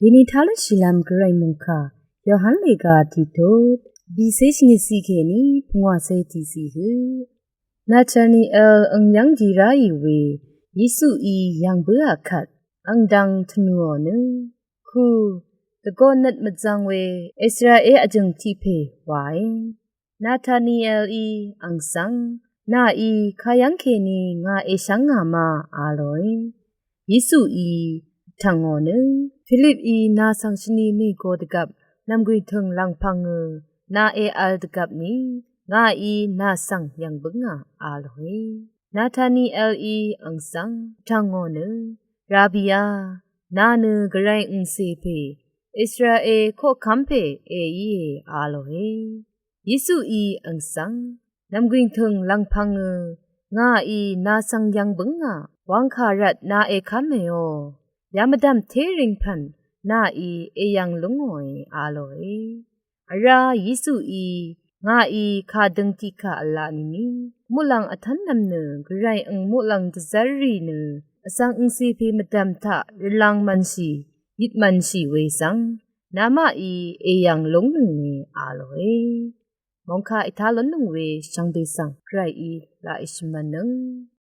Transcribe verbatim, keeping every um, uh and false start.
Yeni taløt shìlvm gvray mungkà Yohan lèga tiqtut bìcé shvngøtcì kèní pungwàcé tiqcì høq. Nataniel øng yv́ng dì ráì we Yesuí yv̀ng bǿà kvt ang dvng tvnùò nø, ku dvgo nøt mvzvng we Israel vjø̀ng tiq pè wae. Natanielí ang svng, nàí kayv́ng kèní ngà èshv́ngà ma, a lòe. Yesuí vtv̀ngò nø, Philipí nà svng shvni mègo dvgvp nv̀mgwìngtø̀ng lv̀ngpv̄ngø nà èvl dvgvp ni, ngàí nà svng yv̀ng bǿngà, a lòe. Natanielí ang svng vtv̀ngò nø, Rabiá, nà nø gvray angcè pè, Israel koqkv́m pè èíe, a lòe. Yesuí ang svng, nv̀mgwìngtø̀ng lv̀ngpv̄ngø ngàí nà svng yv̀ng bǿngà, wv̄ngkà rvt nà èkv́mèò, yamvdv̀m téring pv̀n nàí èyv̀ng lúngòe, a lòe. Vrá Yesuí, ngàí kàdøng tiqkà vlaq nìni muqlàng vtv́nlv́m nø gvray ang muqlàng dvzv́rrì nø vsvng angcè pè mvdv̀m taq rvlv̄ng mv̄nshì, yit mv̄nshì we svng, namaqí èyv̀ng lúngnønge, a lòe. Mòngkà ètá lónnøng we shvngbe svng gvrayí laq èshvmv̄nnøng.